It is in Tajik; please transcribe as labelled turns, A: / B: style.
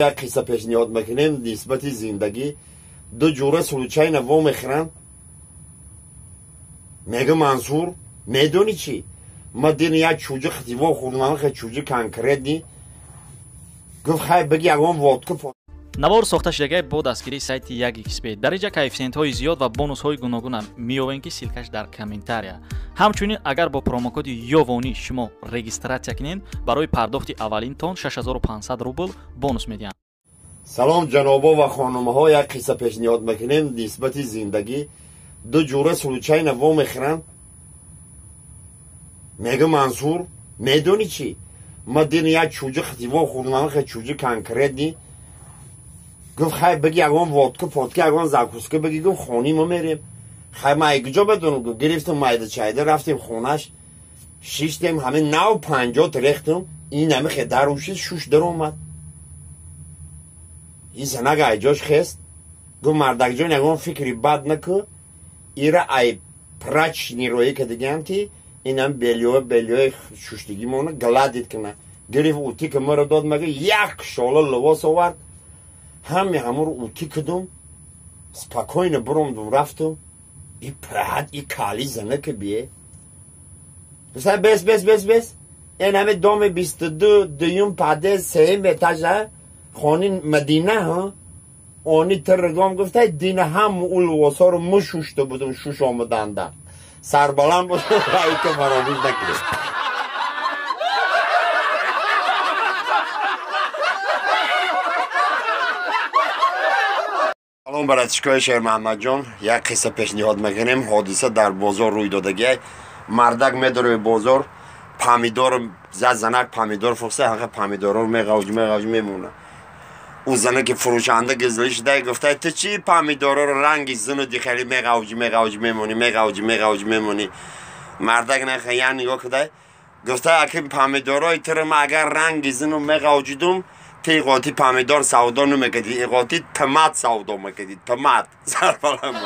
A: Як қисса пешниҳод мекунем нисбати зиндагӣ. Ду ҷура случайно вомехӯранд. Мега: «Мансур, медонӣ чӣ? Ма дин як чӯҷа хати вохӯрдам, хе чӯҷа конкретный». Гуфт: «Хай, биги ягон водка».
B: Навор сохта шудагай бо дастгирии сайти 1xb. Дар инҷа коэффисиентҳои зиёд ва бонусҳои гуногуна меёбем, ки ссылка ш дар комментария. Ҳамчунин, агар бо промокоди ёвонӣ шумо регистрация кунед, барои пардохти аввалинтон 6500 рубл бонус медиҳанд.
A: Салом, ҷанобо ва хонумҳо. Як қисса пешниҳод мекунем нисбати зиндагӣ. Ду ҷура случайно вомехӯранд. Мега: «Мансур, медонӣ чӣ? Ма дин як чӯҷа хати вохӯрдам, хе чӯҷа конкретный». Гуфт: «Хай, биги ягон водка подка, ягон закуска биги». Гуфт: «Хони мо мерем». «Хай, ма куҷо бидонам?» Гуфт: «Гирифтам, майда чайда рафтем, хонаш шиштем. Ҳамин нав панҷот рехтам, ин ҳами хе дарушид, шуш даромад. Ин занак айҷош хест, гуфт: „Мардакҷон, ягон фикри бад накӯ, ира ай прачечный роӣ кадигиам, ки инам бельё, бельё и шуштигимона гладить кина“. Гирифт, утюг а маро дод, мага як шола либос овард, ҳами ҳамуро утюг кудум, спокойно биромдум, рафтум. И праҳат и кали занака бие. Гуфта: „Бес, бес, бес, бес, ин ҳами доми 22, дуюм подъезд, сеюм этаж а, хони Мадина ҳа, они тиргом“. Гуфта: „Дина ҳам ӯ либосҳоро мушушта будум, шуш омаданда сарбаланд бошад, лайка фаромӯш накунед“. Салом, братишка и Шермаҳмадҷон. Як қисса пешниҳод мекунем. Ҳодиса дар бозор рӯй додагиай. Мардак медорои бозор, помидор зад. Занак помидор фурӯхта, ҳақа помидорро меғавҷ, меғавҷ мемона. Ӯ занаки фурӯшанда гизлӣ шуда гуфта: «Ту чӣ помидорро ранги зинуди хеле меғавҷ, меғавҷ мемонӣ, меғавҷ, меғавҷ мемонӣ?» Мардак нахе я нигоҳ куда гуфта: «Аки помидорои туро ма агар ранги зину меғавҷидум, ту иғоти помидор савдо намекардӣ, иғоти томат савдо мекардӣ, томат». Сарбаланд.